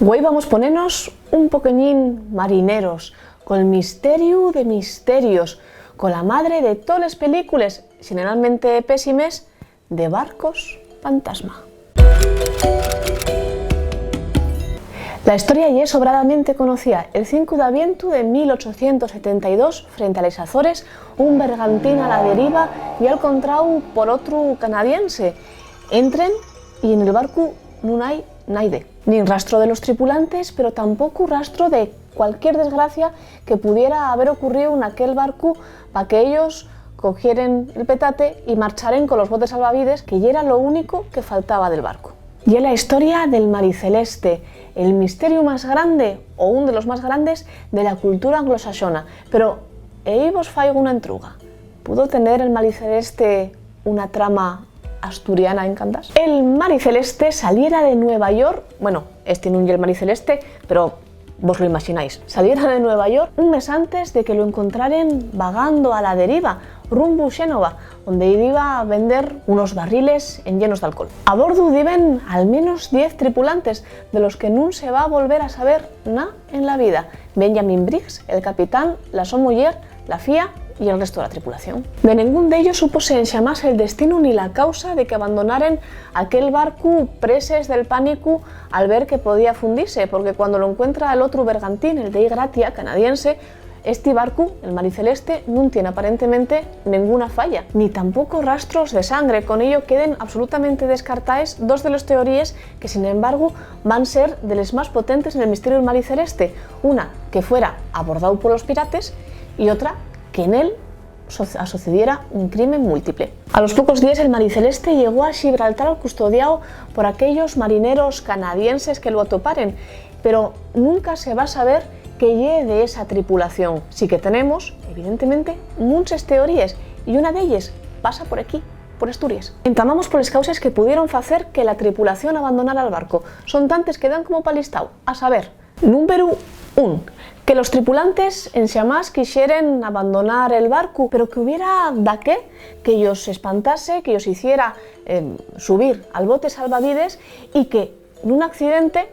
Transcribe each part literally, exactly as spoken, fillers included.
Güei vamos ponenos un poqueñín marineros, col misteriu de misterios, cola madre de toles películes, xeneralmente pésimes, de barcos fantasma. La historia ye sobradamente conocía. El cinco d'avientu de mil ochocientos setenta y dos, frente a les Azores, un bergantín a la deriva ye alcontrao por otru canadiense. Entren y en el barcu nun hai naide. Nin rastro de los tripulantes, pero tampoco rastro de cualquier desgracia que pudiera haber ocurrido en aquel barcu pa que ellos cogieren el petate y marcharen con los botes salvavides, que yera lo único que faltaba del barcu. Ye la historia del Mariceleste, el misteriu más grande o un de los más grandes de la cultura anglosaxona. Pero ehí vos faigo una entruga. ¿Pudo tener el Mariceleste una trama asturiana en Candás? El Mariceleste saliera de Nueva York, bueno, este nun ye el Mariceleste, pero vos lo imaxináis, saliera de Nueva York un mes antes de que lo encontraren vagando a la deriva, rumbu Xénova, onde iba a vender unos barriles enllenos d'alcohol. A bordu diben al menos diez tripulantes, de los que nun se va volver a saber na en la vida: Benjamin Briggs, el capitán, la so muyer, la fía y el resto de la tripulación. De nengún d'ellos súpose enxamás el destinu ni la causa de que abandonaren aquel barcu, preses del pánicu al ver que podía fundise, porque cuando lo encuentra el otru bergantín, el Dei Gratia, canadiense, esti barcu, el Mariceleste, nun tien aparentemente nenguna falla, ni tampoco rastros de sangre. Con ello queden absolutamente descartaes dos de les teoríes que, sin embargo, van ser de les más potentes nel misteriu del Mariceleste, una que fuera abordao polos pirates y otra que nel so-, asocediera un crimen múltiple. A los pocos díes, el Mariceleste llegó a Xibraltar custodiao por aquellos marineros canadienses que lo atoparen, pero nunca se va saber qué ye de esa tripulación. Sí que tenemos, evidentemente, munches teoríes, y una d'elles pasa por aquí, por Asturies. Entamamos por les causes que pudieron facer que la tripulación abandonara el barco. Son tantes que dan como pa listao. A saber, númberu un, que los tripulantes enxamás quixeren abandonar el barcu, pero que hubiera daqué que yos espantase, que yos hiciera, em, subir al bote salvavides y que nun accidente,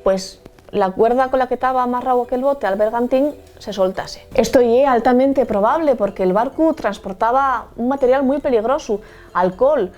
pues, la cuerda con la que taba amarrao aquel bote al bergantín se soltase. Esto ye altamente probable porque el barcu transportaba un material mui peligrosu, alcohol.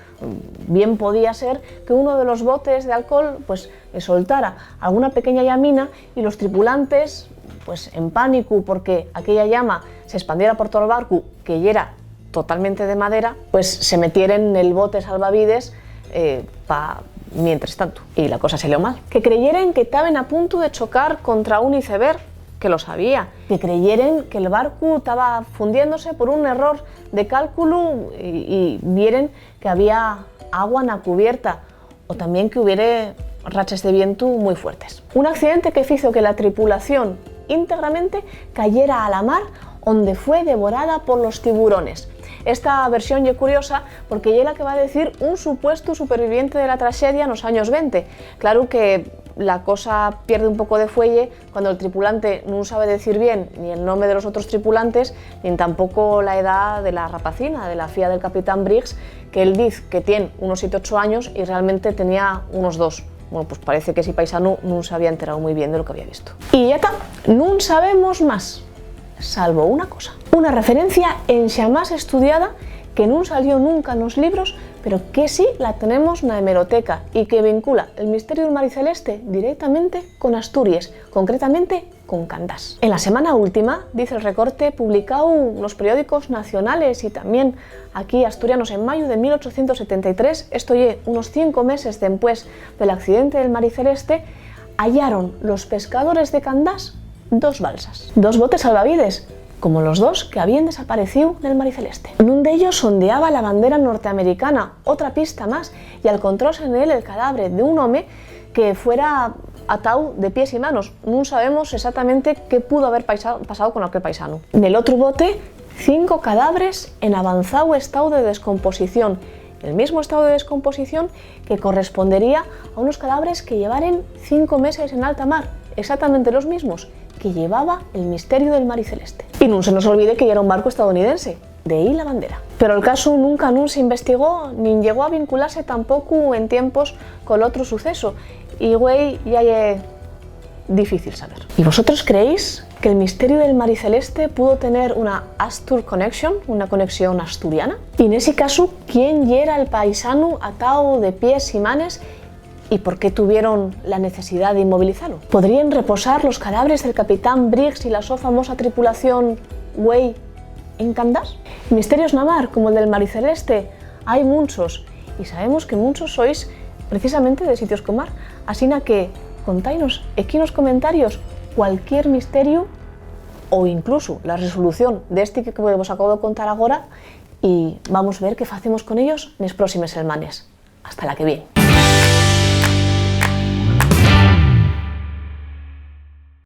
Bien podía ser que uno de los botes de alcohol, pues, eh, soltara alguna pequeña llamina y los tripulantes, pues, en pánicu porque aquella llama se espandiera por todo el barcu, que yera totalmente de madera, pues se metieren nel bote salvavides, eh, pa mientres tantu. Y la cosa salió mal. Que creyeren que taben a puntu de chocar contra un iceberg, que lo sabía. Que creyeren que el barcu taba fundiéndose por un error de cálculu y, y vieren que había agua na cubierta, o tamién que hubiere raches de vientu mui fuertes. Un accidente que fizo que la tripulación íntegramente cayera a la mar, onde fue devorada por los tiburones. Esta versión ye curiosa porque ye la que va decir un supuestu superviviente de la traxedia nos años venti. Claro que la cosa pierde un poco de fuelle cuando el tripulante nun sabe decir bien ni el nome de los otros tripulantes, nin tampoco la edá de la rapacina, de la fía del capitán Briggs, que él diz que tien unos siete ocho años y realmente tenía unos dos. Bueno, pues parece que esi paisanu nun se había enterao mui bien de lo que había visto. Y ya ta, nun sabemos más, salvo una cosa. Una referencia enxamás estudiada que nun salió nunca nos libros, pero que sí la tenemos na hemeroteca y que vincula el misteriu del Mariceleste directamente con Asturies, concretamente con Candás. En la semana última, diz el recorte publicáu nos periódicos nacionales y tamién aquí asturianos, en mayu de mil ochocientos setenta y tres, esto ye unos cinco meses dempués del accidente del Mariceleste, hallaron los pescadores de Candás dos balsas, dos botes salvavides, como los dos que habían desaparecíu nel Mariceleste. Nun d'ellos ondeaba la bandera norteamericana, otra pista más, y alcontróse en él el cadavre d'un home que fuera atáu de pies y manos. Nun sabemos exactamente qué pudo haber paisa-, pasao con aquel paisanu. Nel otru bote, cinco cadavres en avanzáu estáu de descomposición, el mismu estáu de descomposición que correspondería a unos cadavres que llevaren cinco meses en alta mar, exactamente los mismos que llevaba el misteriu del Mariceleste. Y nun se nos olvide que yera un barcu estadounidense, d'ehí la bandera. Pero el casu nunca nun se investigó, nin llegó a vinculase tampocu en tiempos col otru sucesu, y güei ya ye Difícil saber. ¿Y vosotros creéis que el misteriu del Mar Celeste pudo tener una Astur connection, una conexión asturiana? Y nesi casu, ¿quién yera'l paisanu atáu de pies y manes y por qué tuvieron la necesidá d'inmovilizalu? ¿Podríen reposar los cadavres del capitán Briggs y la so famosa tripulación güei en candás? Misterios na mar, como'l del Mar Celeste, hai munchos, y sabemos que munchos sois precisamente de sitios con mar, asina que containos equí nos comentarios cualquier misteriu o incluso la resolución d'esti que vos acabo de contar agora, y vamos ver qué facemos con ellos nes próximes selmanes. Hasta la que vien.